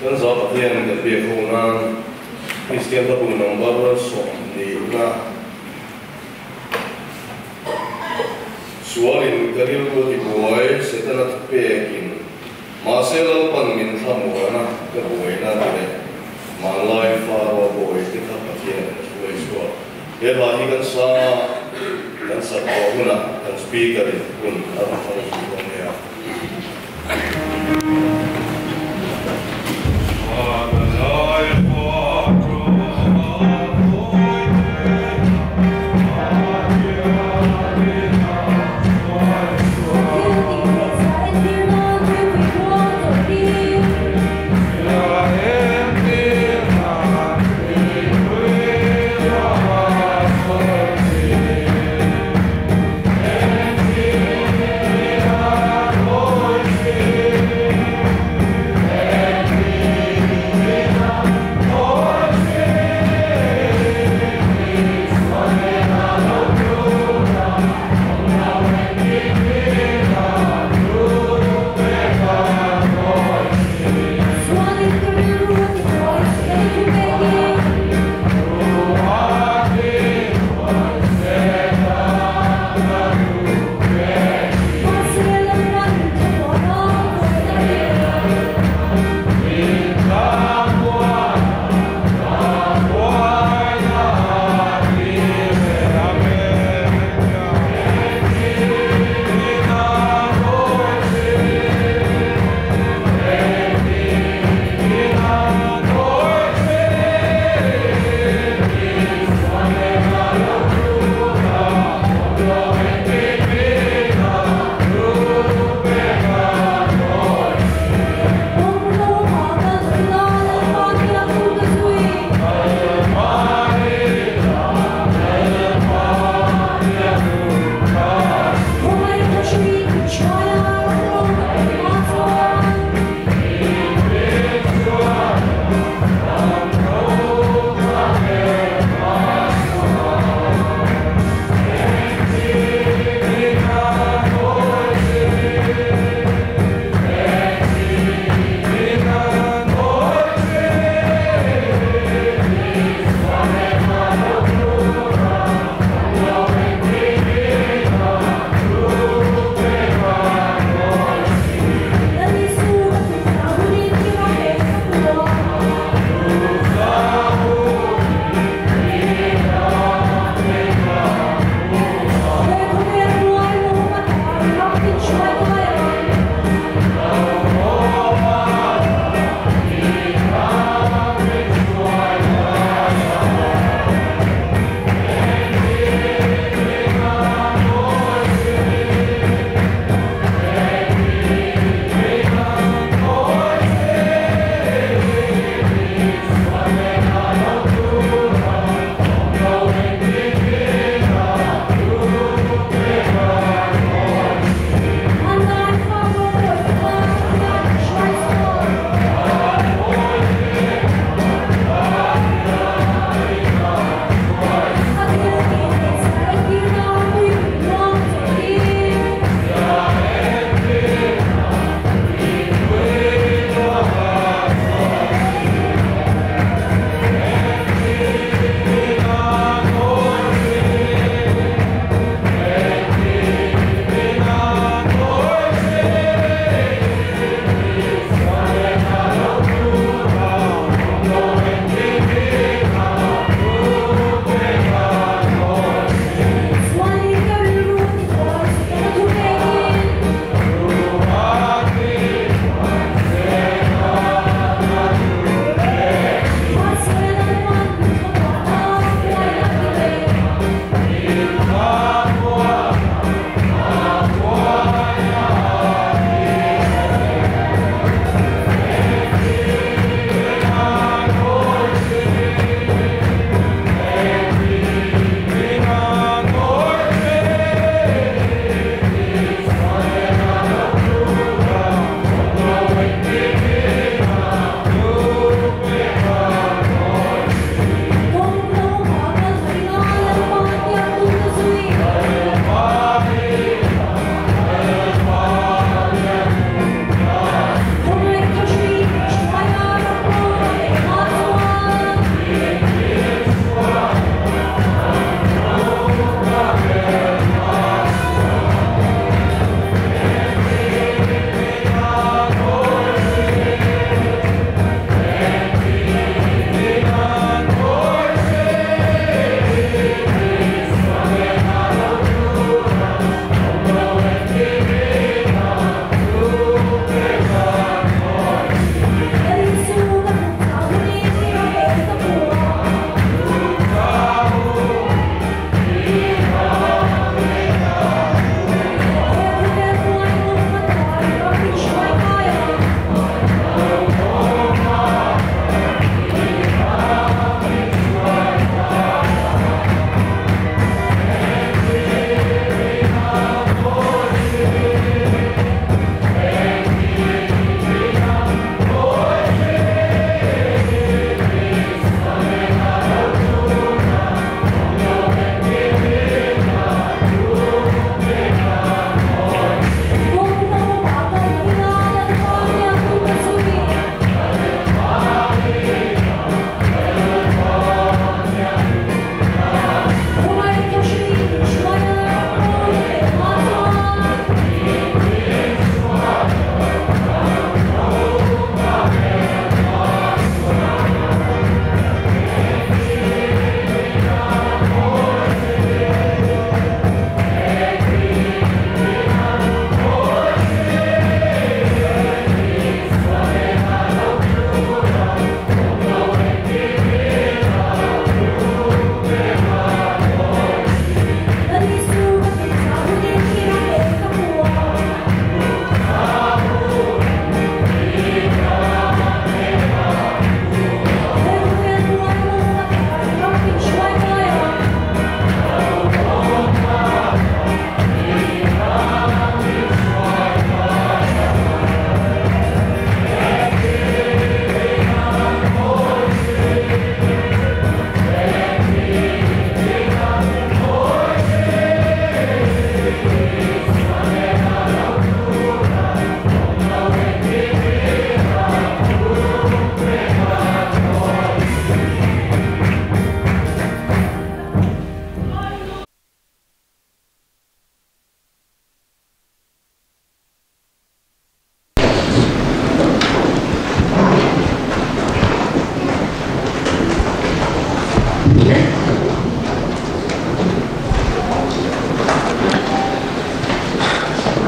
Kan za Pathian kan biak ho nan Kristian hlabu number 20na Sualin ka rilru a tibuai Setana thupekin mahse Lalpan min thlamuana ka buaina ti leh hmanlai Faro bawihte kha Pathian a hruai chhuak. He hla hi kan sa kan sak tawh hunah kan speaker in hun a rawn hmang zui dawn nia.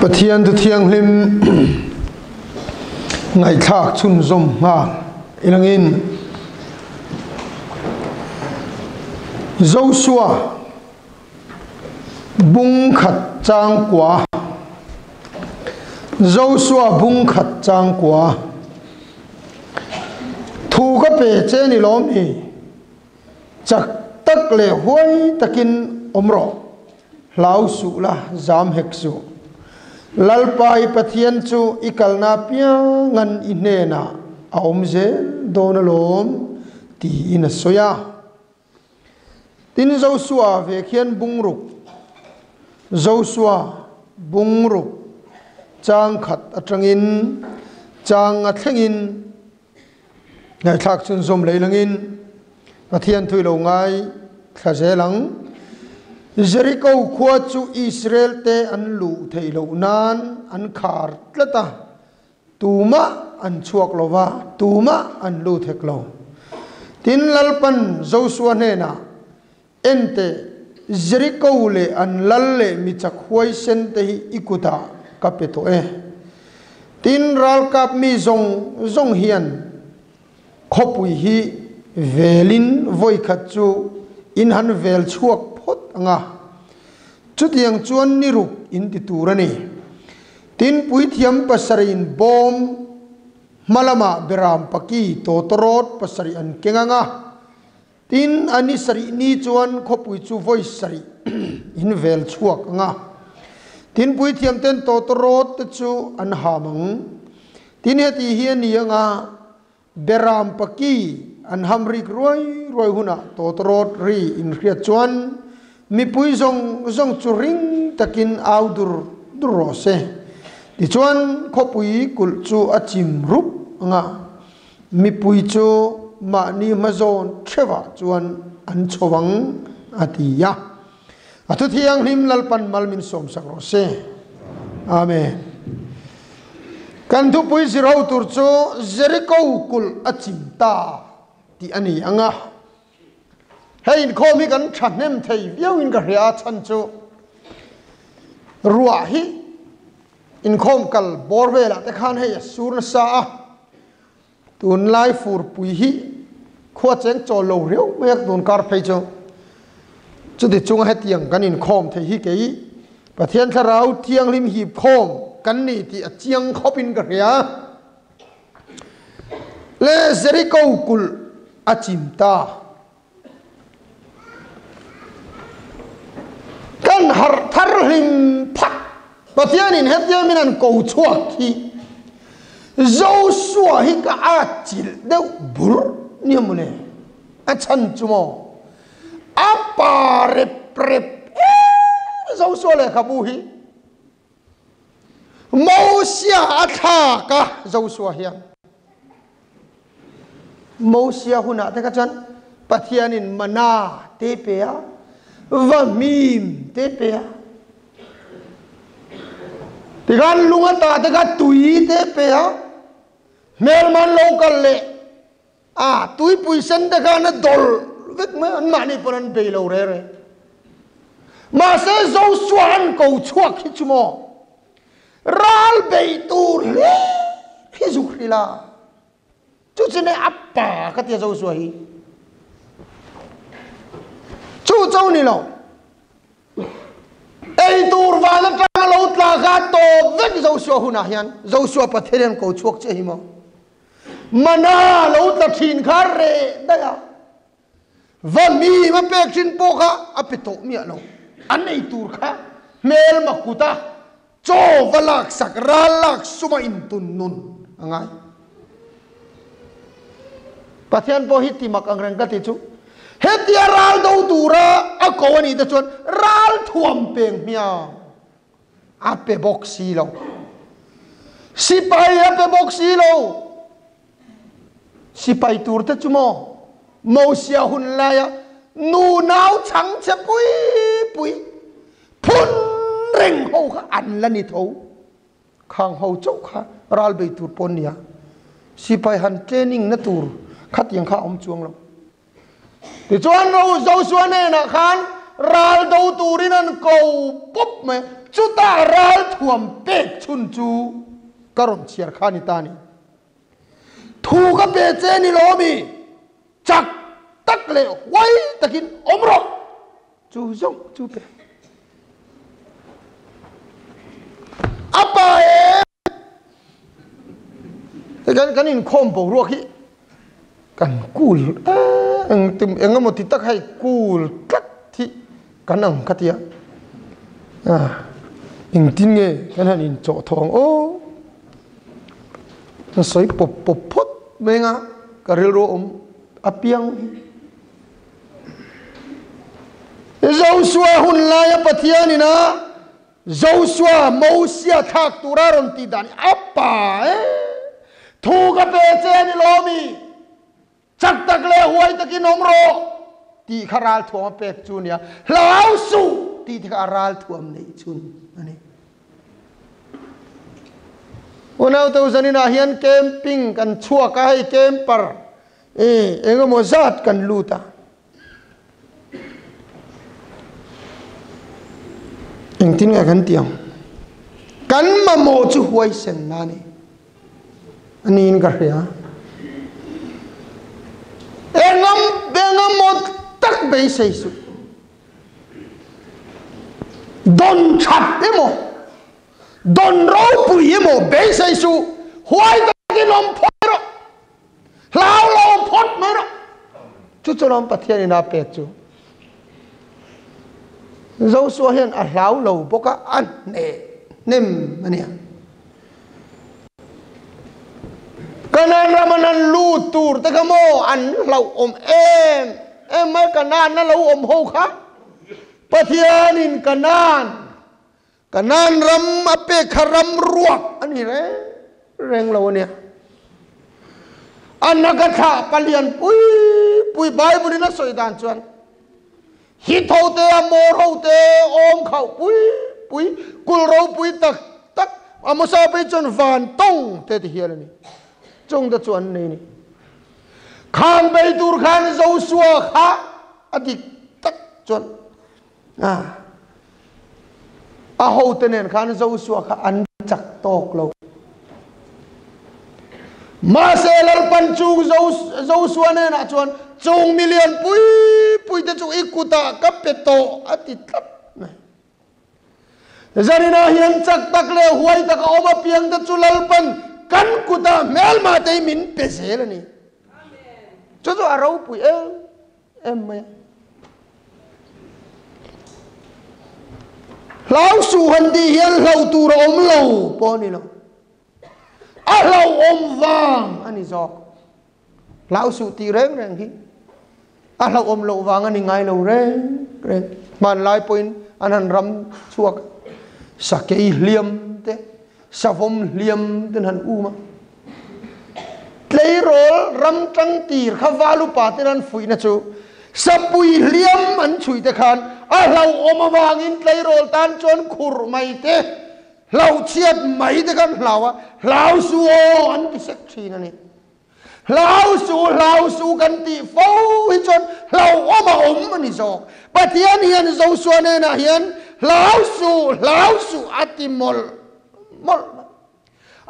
Pathian Thu Thianghlim ngaihthlak chhunzawm nghal ilangin Joshua bung khat chang kua Joshua bung khat chang kua Thu ka pe che ni lawm ni Chak tak leh huai takin awm rawh. Hlau suh la, zam hek suh. Lalpa i Pathian chu i kalna apiangan i hnenah a awm zel dawn alawm, tiin a sawi a. Tin, Josua ve khian bungruk, Josua bungruk chang khat atangin chang a thlengin Ngaihthlak chhunzawm lei langin Pathian thui lo ngai thla zel ang. Jeriko khua chu Israel te an luh theih loh nan an khar tlat a, tumah an chhuak lo va, tumah an lut hek lo. Tin, Lalpan Josua hnenah, Enteh, Jeriko leh an lal leh mi chak huaisen te hi i kutah ka pe tawh e. Tin, ralkap mi zawng zawng hian khawpui hi velin vawikhat chu in han vel chhuak phawt ang a, chutiang chuan ni ruk in ti tur a ni. Tin, puithiam pasarih bawm hma lamah beram paki tawtawrawt pasarih an keng ang a, Tin, a ni sarih ni chuan khawpui chu vawi sarih in vel chhuak ang a, tin puithiam ten tawtawrawt te chu an ham ang. Tin, heti hi a ni ang a, Beram paki an ham rik ruai ruai hunah tawtawrawt ri in hriat chuan mipui zawng zawng chu ring takin au dur dur rawh se. Tichuan, khawpui kulh chu a chim rup ang a. Mipui chu mahni hmazawn theuhah chuan an chho ang, a ti a. A thu thianghlim Lalpan mal min sawmsak rawh se. Amen. Kan thupui zir ho tur chu Jeriko kulh a chim ta tih a ni ang a. Hei inkhawm hi kan thahnem thei viauin ka hria a, chhan chu ruah hi Inkhawm kal bawr velah te khan hei a sur nasa a, tunlai furpui hi khua cheng chawl lo riau mai a tun kar phei chu. Chuti chunga hetiang kan inkhawm thei hi kei Pathian Thlarau Thianghlim hip khawm kan ni tih a chiang khawpin ka hria. Le Jeriko kulh a chim ta. Kan harh thar hlim phat. Pathianin hetia min an ko chhuak hi Joshua hi ka at chilh deuh bur nia mawle. A chhan chu maw a pa rep rep em Joshua lehkhabu hi. Mosia a thlak a Joshua hian. Mosia hunah te kha chuan Pathianin mana te pe a, vahmim te pe a. Tikhan lung ata te kha tui te pe a, hmelman lo kal leh a tuipui sen te khan a dawlh vek mai anmahni pawn an bei lo re re. Mahse Joshua an ko chhuak hi chu maw ral bei tur hle hi zuk hril a, chu chu ne a pa ka tia Joshua hi. Chu cho ni lo ei tur van atanga lo tla kha tawp vek Joshua hunah hian Joshua Pathian an ko chhuak che hi maw. Mana lo tla thin kha reh daih a, va mi ma pek thin pawh kha a pe tawh miah lo. An ei tur kha hmelma kuta chaw va laksak ral lak suma intun nun a ngai. Pathian pawh hi ti mak ang reng ka ti chu. Hetia ral do tura a ko a nih te chuan ral thuam peng hmiang. A pe bawk si lo. Sipai a pe bawk si lo. Sipai tur te chu maw Mosia hun laia nu nau chhang che pui pui phun reng ho kha an la ni tho. Khang ho chauh kha ral bei tur pawn nia. Sipai han training na tur khatiang kha awm chuang lo. Tichuan Joshua hnenah khan ral do turin an ko pawp mai. Chutah ralthuam pek chhun chu ka rawn chhiar kha ni ta ni. Thu ka pe che ni lo mi, chak tak leh huai takin awm rawh. Chu zawng chu pe. A pa em! Kan kan inkhawm boruak hi kan cool eng tim eng emaw ti tak hei cool tlat hi kan ang ka tia engtin nge kan han inchawh thawh ang aw ka sawi pawp pawp phawt mai anga ka rilru a awm apiang hi. Joshua hun laia Pathian ina Joshua Mosia thlak tura rawn tih dan hi a pa e. Thu ka pe che a ni lo mi? Chak tak leh huai takin awm rawh tih kha ralthuam a pek chu nia. Hlau suh tih te kha a ralthuam neih chhun a ni. Unau to zaninah hian camping kan chhuak a, hei camper e engemaw zat kan lut a. Engtin nge kan tih ang? Kan mamawh chu huaisen na a ni. A niin ka hria. Engam engamaw tak beisei suh. Dawn that emaw, dawn ropui emaw beisei suh. Huai takin awm phawt rawh. Hlau lo phawt mai rawh. Chu chu lawm Pathian in a pek chu. Joshua hian a hlau lo bawk a, a hneh hnem a nia. Kanan rama nan lut tur te kha maw an hlauh awm em em mai Kanan a lo awm ho kha. Pathian in Kanan Kanan ram a pek kha ram ruak a ni reng reng lo a nia. A naka thlah palian pui pui Bible in a sawi dan chuan Hit ho te, Amor ho te, awm khauh pui pui, kul ropui tak tak, Amosa phei chuan van tawng te ti hial a ni. Chung te chu an nei a ni. Khang bei tur khan Joshua kha a dik tak chuan a A hote nen khan Joshua kha an chak tawk lo. Mahse Lalpan chung Joshua hnenah chuan chung milian pui pui te chu i kutah ka pe tawh a ti tlat mai. Zaninah hian chak tak leh huai taka awm apiang te chu Lalpan kan kutah hmelmah te hi min pe zel a ni. Chu chu a ropui em em mai a. Hlau suh han tih hian hlauh tur a awm lo pawh a ni lo. A hlauhawm vang a ni zawk. Hlau suh tih reng reng hi a hlauhawm loh vang a ni ngai lo reng reng. Hmanlai pawhin an han ram chhuak a, sakei hliam te, savawm hliam ten han um a. Tleirawl ram tang tir kha val upa ten an fuihna chu sapui hliam an chhui te khan a hlauhawm avangin tleirawl tan chuan khurh mai te, hlauhchhiat mai te khan hlau a, hlau su aw an ti sek thin a ni. Hlau su, hlau su kan tih fo hi chuan hlauhawm a awm a ni zawk. Pathian hian Joshua hnenah hian hlau su, hlau su a ti mawlh mawlh mai.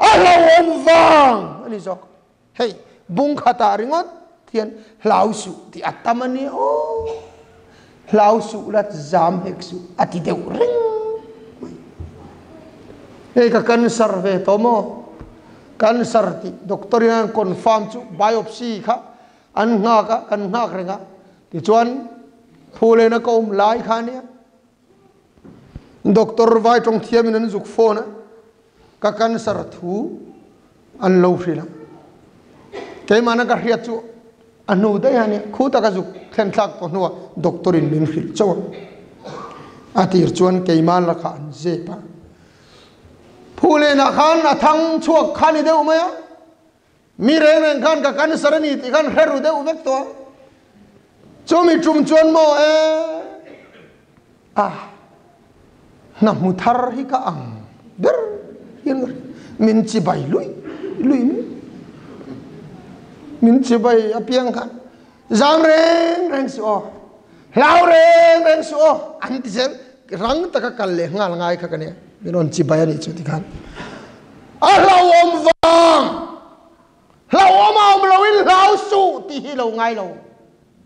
A hlauhawm vang a ni zawk. Hei, bung khatah ringawt hian hlau suh tih a tam a ni aw. Hlau suh la zam hek suh a ti deuh reng mai. Hei ka cancer ve tawh maw? Cancer tih doctor in an confirm chu biopsy kha an nghak a, kan nghak reng a. Tichuan Phulena ka awm lai kha ania. Doctor vai tawng thiamin an zuk phone a, ka cancer thu an lo hrilh a. Keimahna ka hriat chu a hnu daih a nia, khu taka zuk thlen thlak tawh hnuah doctor in min hrilh chauh a. A tir chuan keimah lakah an zep a. Phulenah khan a thang chhuak kha ni deuh mai a. Mi reng reng khan ka cancer a ni tih khan hre ru deuh vek tawh a. Chumi tum chuan maw e a hna hmu thar hi ka ang ber hian ka hria. Min chibai lui lui mai. Min chibai apiang khan zam reng reng suh aw, hlau reng reng suh aw an ti zel. rang taka kal leh nghal ngai kha ka nia. Min rawn chibai a nih chu tikhan. A hlauhawm vang! Hlauhawm a awm loin hlau suh tih hi lo ngai lo.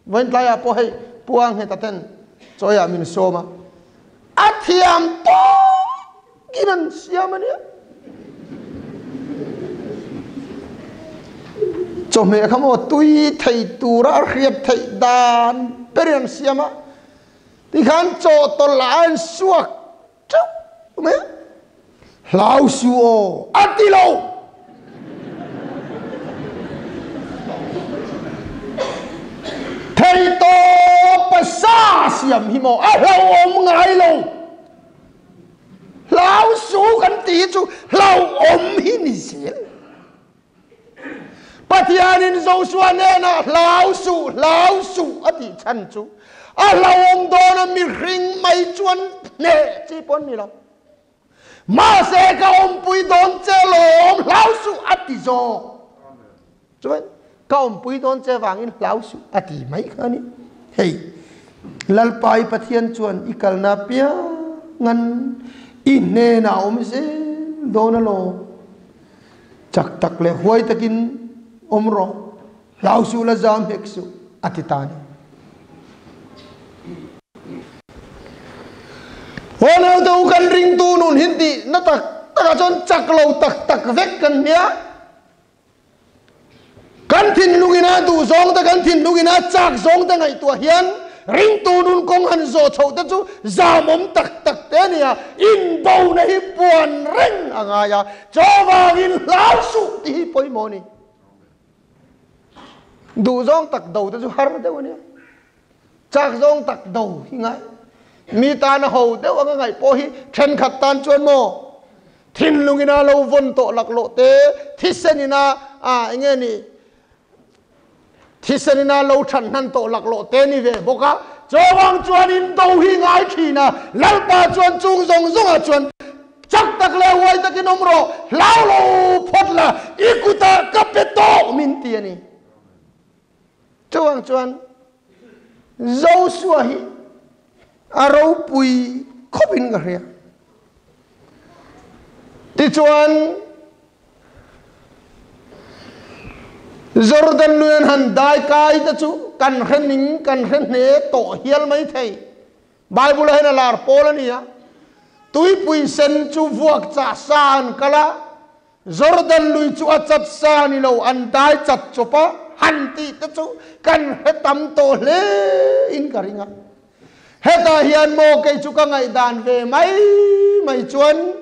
Vawiin tlaiah pawh hei Pu Angheta ten chawiah min sawm a, a thiam tawkin an siam a nia. Chawhmeh kha maw tui thei tura a hriat theih dan berin an siam a, tikhan chawhtawlh ah an suak teuh mai a. Hlau su aw a ti lo. Thei tawp a sa siam hi maw a hlauhawm ngai lo. Hlau su kan ti hi chu hlauhawm hi ni zel. Pathianin Joshua hnenah hlau suh, hlau suh a tih chhan chu a hlauhawm dawn a, mihring mai chuan hneh chi pawh an ni lo. Mahse ka awmpui dawn che lawm, hlau suh a ti zawk. Chuan ka awmpui dawn che vangin hlau suh a ti mai kha a ni. Hei, Lalpa i Pathian chuan i kalna piangan i hnenah a awm zel dawn alawm. Chak tak leh huai takin awm rawh, hlau suh la zam hek suh, a ti ta a ni. Haw leu te u kan ringtu nun hin tih na tak takah chuan chak lo tak tak vek kan nia. Kan thinlungin a duh zawng te, kan thinlungin a chak zawng te ngaihtuah hian ringtu nun kawng han zawh chhoh te chu zamawm tak tak te a ni a, inbona hi puan reng a ngai a, chuvangin hlau suh tih hi pawimawh a ni. Duh zawng tak do te chu har deuh a nia, chak zawng tak do hi ngai. Mi tana ho deuh anga ngaih pawh hi thenkhat tan chuan maw Thinlung ina lo vawn tawh laklawh te, thisen ina a enge ni thisen ina lo than hnan tawh laklawh te ni ve bawk a. Chuvang chuan in do hi ngai thin a, Lalpa chuan chung zawng zawngah chuan chak tak leh huai takin awm rawh, hlau lo phawt la, i kutah ka pe tawh min ti a ni. Chuvang chuan Joshua hi a ropui khawpin ka hria. Tichuan, Jordan lui an han dai kai te chu kan hre ning, kan hre hne tawh hial mai thei. Bible-ah hian a lar pawl a ni a, tuipui sen chu vuak chah sa an kal a, Jordan lui chu a chat sa ni lo, an dai chat chawp a, han tih te chu kan hre tam tawh hle in ka ring a. Hetah hian maw kei chu ka ngaihdan ve mai mai chuan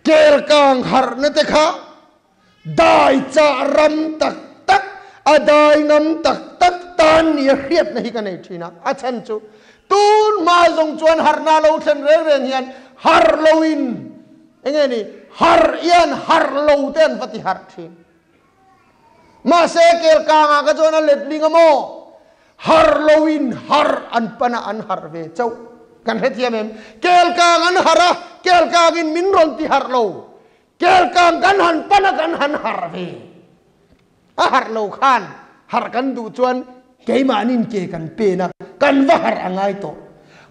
kelkang harhna te kha dai chah ram tak tak, a dai ngam tak tak tan nia hriatna hi ka nei thin a. A chhan chu tun hma zawng chuan harhna lo thlen reng reng hian harh loin enge ni harh hian harh lo te an va ti harh thin. Mahse kelkangah ka chuan a letling a maw? Harh loin harh an pan a, an harh ve chauh. Kan hrethiam em? Kelkang an harh a, kelkangin min rawn ti harh lo. Kelkang kan han pan a, kan han harh ve. A harh lo khan harh kan duh chuan keimahnin ke kan pen a, kan va harh a ngai tawh.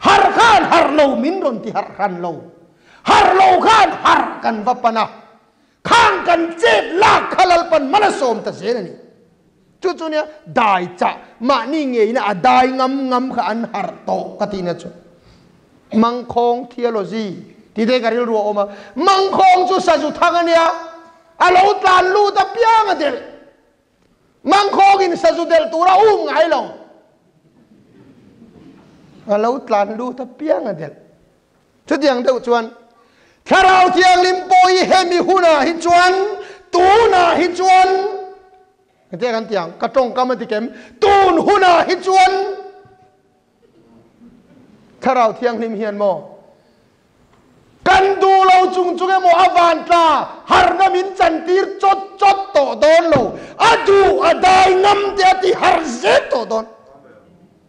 Harh khan harh lo min rawn ti harh hran lo. Harh lo khan harh kan va pan a, Khang kan chet lak kha Lalpan man a sawm ta zel a ni. Chu chu nia dai chah mahni ngeina a dai ngam ngam kha an harh tawh ka tihna chu. Mangkhawng theology ti te ka rilru a awm a. Mangkhawng chu sazu thang a nia, a lo tlan lut apiang a delh. Mangkhawngin sazu delh tura um ngai lo. A lo tlan lut apiang a delh. Chutiang deuh chuan Thlarau Thianghlim pawh hi hemi hunah hi chuan, tunah hi chuan, engtia kan ti ang, ka tawngkam a ti kem, tun hunah hi chuan Thlarau Thianghlim hian maw kan duh lo chung chung emaw a van tla harna min chantir chawt chawt tawh dawn lo, a duh a dai ngam te a ti har zel tawh dawn.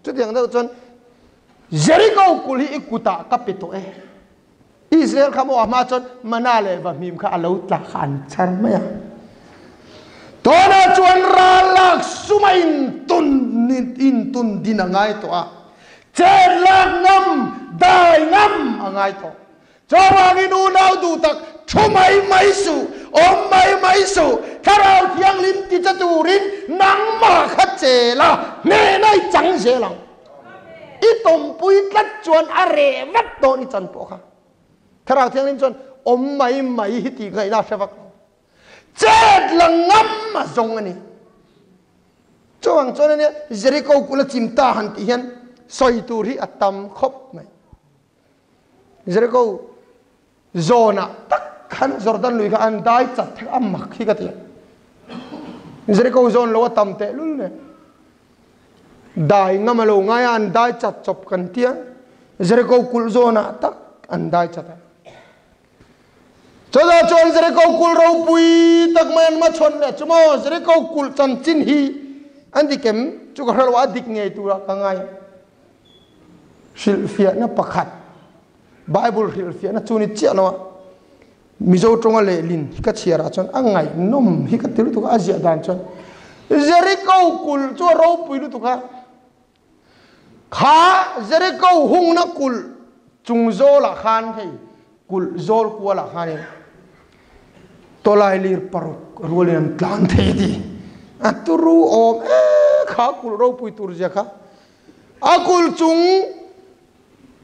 Chutiang deuh chuan Jeriko kul hi i kutah ka pe tawh e. Israel kha maw a hma chuan mana leh vahmim kha a lo tla kha an chhar mai a. Tunah chuan ral lak suma intun intun din a ngai tawh a. Chen lak ngam, dai ngam a ngai tawh. Chuvangin unau duh tak thu mai mai suh, awm mai mai suh, Thlarau Thianghlim ti che turin nangmah kha chel a, hnehna i chang zel ang. I tawmpui tlat chuan a reh vat dawn i chan pawh kha. Thlarau Thianghlim chuan awm mai mai hi tih ngaihna a hre vak lo. Chet la ngam a zawng a ni. Chuvang chuan ania Jericho kula chim ta han tih hian sawi tur hi a tam khawp mai. Jericho zawnah tak khan Jordan lui kha an dai chat thek a mak hi ka ti a. Jericho zawn lo a tam teh lul nen. Dai ngam a lo ngai a an dai chat chawp kan tia. Jericho kulh zawnah tak an dai chat a. Chutah chuan Jericho kulh ropui tak mai an hmachhawn leh chu maw Jericho kulh chanchin hi an dik em chu ka hre lo a dik ngei turah ka ngai. Hrilhfiahna pakhat Bible hrilhfiahna chu ni chiah lo a Mizo tawnga lehlin hi ka chhiarah chuan a ngaihnawm hi ka ti lutuk a, a ziah dan chuan Jericho kulh chu a ropui lutuk a, kha Jericho hungna kulh chung zawlah khan hei kulh zawl kualah khanin tawlai lir paruk rualin an tlan thei a ti. A turu awm e kha kulh ropui tur zia kha. A kulh chung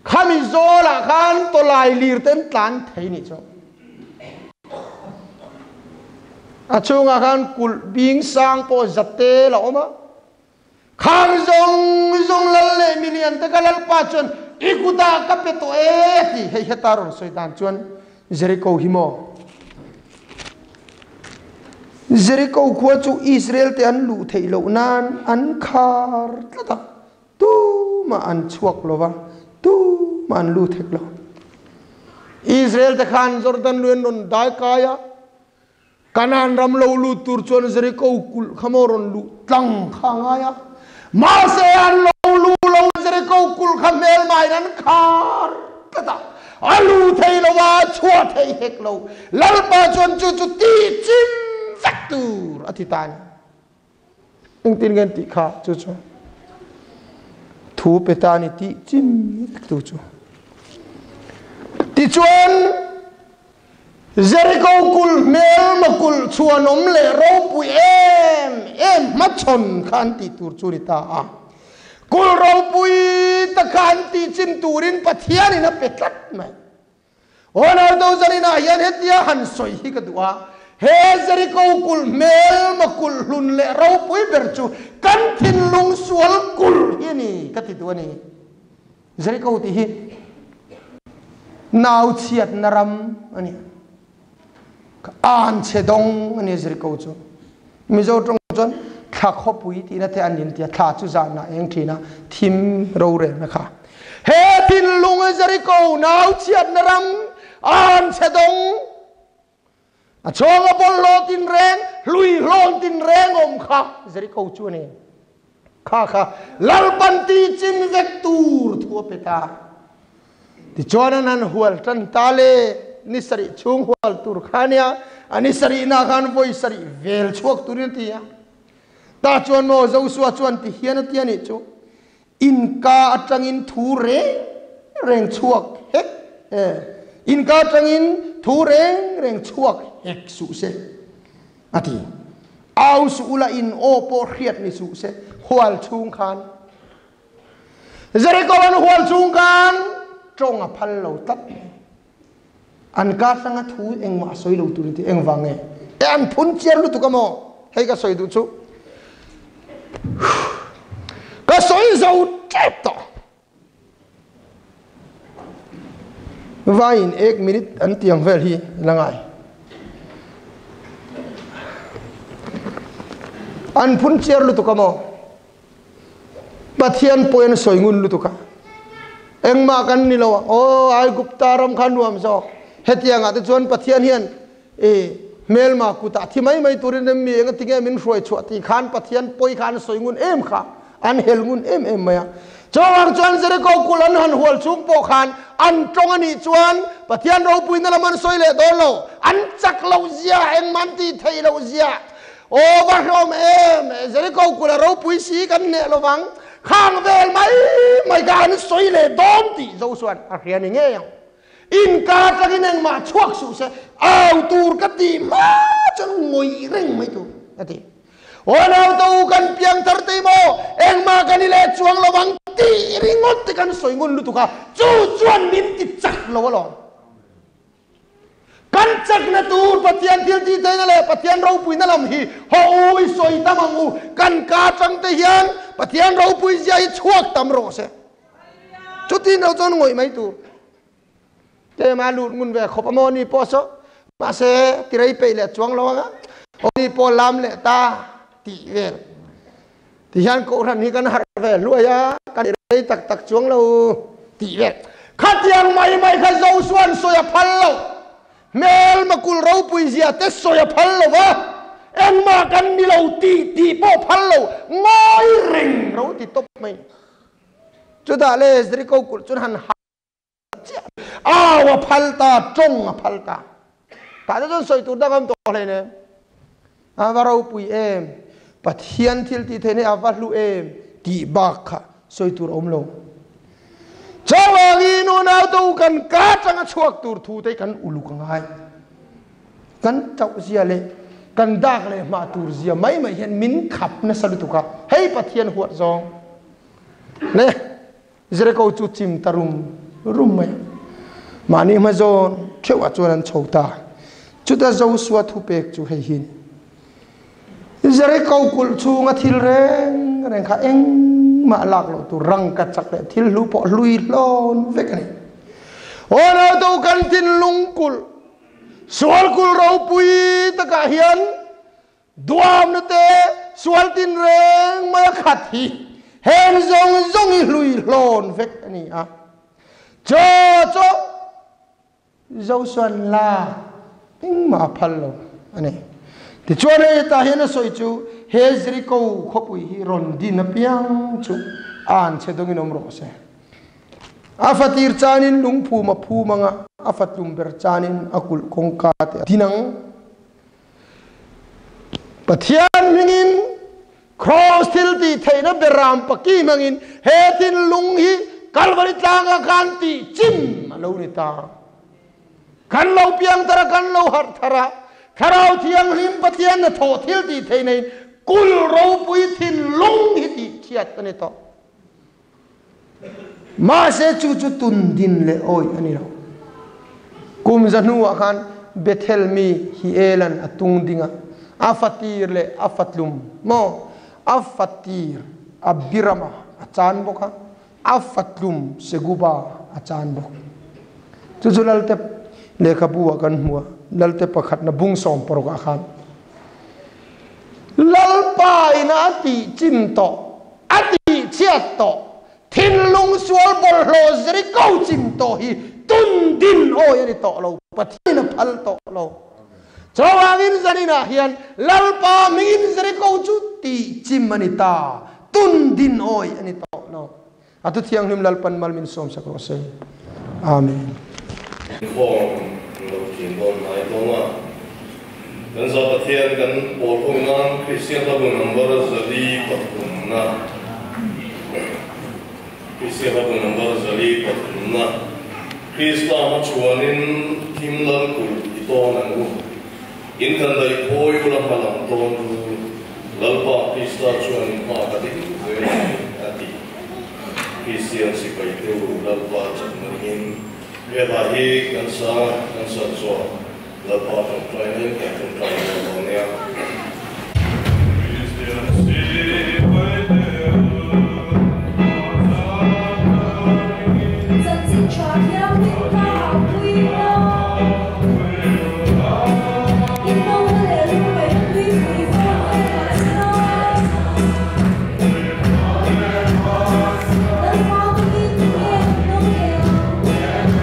Khami zawlah khan tawlai lir te an tlan thei nih chu. A chhungah khan kulh bing sang pawh zate la awm a. Khang zawng zawng lal leh milian te ka lalpa chuan i kutah ka pe tawh e ti hei heta rawn sawi dan chuan Jericho hi maw? Jericho khua chu Israel te an luh theih loh nan an khar tlat a. Tumah an chhuak lo va, tumah an lut hek lo. Israel te khan Jordan lui an rawn dai kai a, Kanaan ram lo lut tur chuan Jericho kulh kha maw rawn luh tlang kha a ngai a. Mahse an lo lu lo, Jericho kulh kha hmelmain an khar tlat a, a lu thei lo va, a chhuah thei hek lo. Lalpa chuan chu chu tih chim vek tur a ti ta a ni. Engtin nge an tih kha chu chu thu pe ta ni tih chim vek tu chu. Tichuan Jericho kulh hmelma kulh chhuanawm leh ropui em em hmachhawn kha an tih tur chu ni ta a. Kulh ropui ta kha an tih chim turin Pathianin a pe tlat mai. Ronaldo zaninah hian hetia han sawi hi ka duh a, he Jericho kulh hmelma kulh hlun leh ropui ber chu kan thinlung sual kulh hi a ni ka ti duh a ni. Jericho tih hi nau chhiatna ram a ni. An chhe dawng a ni Jericho chu. Mizo tawng chuan thla khawpui tihna te an intia, thla chu zanah eng thin a, thim rorelna kha. He thinlung Jericho nau chhiatna ram an chhe dawng, a chhawng a bawlhhlawh tinreng, hlui hlawn tinreng awm kha Jericho chu a ni. Kha kha Lalpan ti chim vek tur thu a pe ta. Tichuan an han hual tan ta le, ni sarih chhung hual tur kha nia, a ni sarihna khan vawi sarih vel chhuak turin a ti a. Tah chuan maw Joshua chuan ti hian a ti a nih chu, In ka atangin thu reng reng chhuak hek e, in ka atangin thu reng reng chhuak hek suh se, a ti. Au suh ula in aw pawh hriat ni suh se, hual chhung khan. Jericho an hual chung khan tawng a phal lo tlat mai. An kar hranga thu engmah a sawi lo tur ti engvang nge? E an phun chiar lutuk a maw? Hei ka sawi duh chu. Ka sawi zo tep tawh. Vaiin ek minute an tiang vel hi la ngai. An phun chiar lutuk a maw? Pathian pawhin a sawi ngun lutuk a, engmah kan ni lo ang, aw Aigupta ram kha nuam zawk, hetiangah te chuan Pathian hian i hmelma kutah thi mai mai turin em mi enga tinge min hruai chhuah tih khan Pathian pawi kha an sawi ngun em kha, an hel ngun em em mai a. Chuvang chuan Jericho kulh an han hual chung pawh khan an tawng a nih chuan Pathian ropuina lam an sawi leh dawn lo, an chak loh zia, engmah an tih theih loh zia, Aw va hlawm em! Jericho kula ropui si kan hneh lovang. Khang vel mai mai kha an sawi leh dawn tih Josua'n a hria ni ngei ang. Inka atangin engmah chhuak suh se, au tur ka tih hma chuan ngawih reng mai tur a ti. Aw naute u kan piang thar tei maw, engmah kan i leh chuang lo ang tih ringawt te kan sawi ngun lutuk a, chu chuan min ti chak lo alawm. Kan chakna tur Pathian thil tih theihna leh Pathian ropuina lam hi haw u i sawi tam ang u, kan ka atang te hian Pathian ropui zia hi chhuak tam rawh se. Chutin lo chuan ngawih mai tur. Tlema lut ngun ve khawp a maw ni pawh saw mahse tirei peih leh chuang lo anga aw ni pawh lam leh ta tih vel. Tihian kohhran hi kan harh ve hluai a, kan rei tak tak chuang lo tih vel. Khatiang mai mai kha Josua'n sawi a phal lo. Hmelma kul ropui zia te sawi a phal lo va, engmah kan ni lo tih tih pawh phal lo, ngawi reng ro ti tawp mai. Chutah le Jeriko kulh chuan han ha chiah au a phal ta, tawng a phal ta. Tah te chuan sawi tur dang a awm tawh hleinem. A va ropui em, Pathian thil tih theihna hi a va hlu em tih bak kha sawi tur a awm lo. Chuvangin unaute u kan ka atanga chhuak tur thu te hi kan uluk a ngai. Kan chauh zia leh kan dak leh hmah tur zia mai mai hian min khap nasa lutuk a, hei Pathian huat zawng le Jericho chu chim ta rum rum mai a. Mahni hma zawn theuh ah chuan an chho ta. Chuta Joshua thupek chu hei hi ni. Jericho kulh chhunga thil reng reng kha engmah lak loh tur rangka chak leh thil hlu pawh hlui hlawn vek a ni. Aw nautu kan thinlung kulh Sual kul ropui takah hian duamna te sual tinreng mai a khat hi heng zawng zawng hi hlui hlawn vek a ni a. Chaw chu Josuan la engmah a phal lo a ni. Tichuan hei hetah hian a sawi chu he Jeriko khawpui hi rawn din apiang chu a anchhe dawngin awm rawh se. A fatir caanin lungphum a phum anga a fatlum ber caanin a kulh kawngka te a din ang. Pathian hmingin Cross thil ti theihna beram paki hmangin he thinlung hi Kalvari tlanga khan tih chim a lo ni ta. Kan lo piang thar a, kan lo harh thar a, Thlarau Thianghlim Pathian hnathawh thil tih theihna in kul ropui thinlung hi tih chhiat a ni tawh. Mahse chu chu tun din leh awih a ni lo. Kum za hnuah khan Bethel mi Hielan a tung ding a, a fatir leh a fatlum maw a fatir Abirama a chan bawk a, a fatlum Seguba a chan bawk. Chu chu Lalte lehkhabu ah kan hmu a, Lalte pakhatna bung 16 ah khan Lalpa ina a tih chin tawh. A tihchhiat tawh, thinlung sual bawlhhlawh Jeriko chim tawh hi tun din awi a ni tawh lo, Pathian a phal tawh lo. Chuvangin zaninah hian Lalpa hmingin Jeriko chu tihchim a ni ta, tun din awi a ni tawh lo. A tu thianghlim Lalpan mal min sawmsak rawh se. Amen. Inkhawm lo thin dawn hnai dawn a, kan za Pathian kan pawl ho nan Kristian hlabu number 403 na Kristian hlabu number 403 na Krista hmachhuanin thim lal kulh i tawn ang u, in kan daih phawi ula hma lam tawn ru, Lalpa Krista chuan in hma ka ding zel ang a ti. Kristian sipai te u Lalpa chakna ringin he hla hi kan sa kan san zawh Lalpa tawngtai nen kan tawngtai dawn lo nia. Kristian sipai te u Lalpa chakna ringin. Chanchin tha thiangin ka hahpui lo. Inawna leh lungngaihna tuipui vawt awm mahsela. Lalpa hmingin tunge an lo thei ang?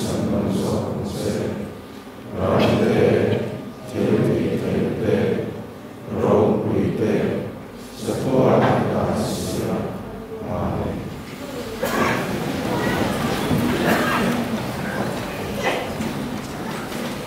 chhandam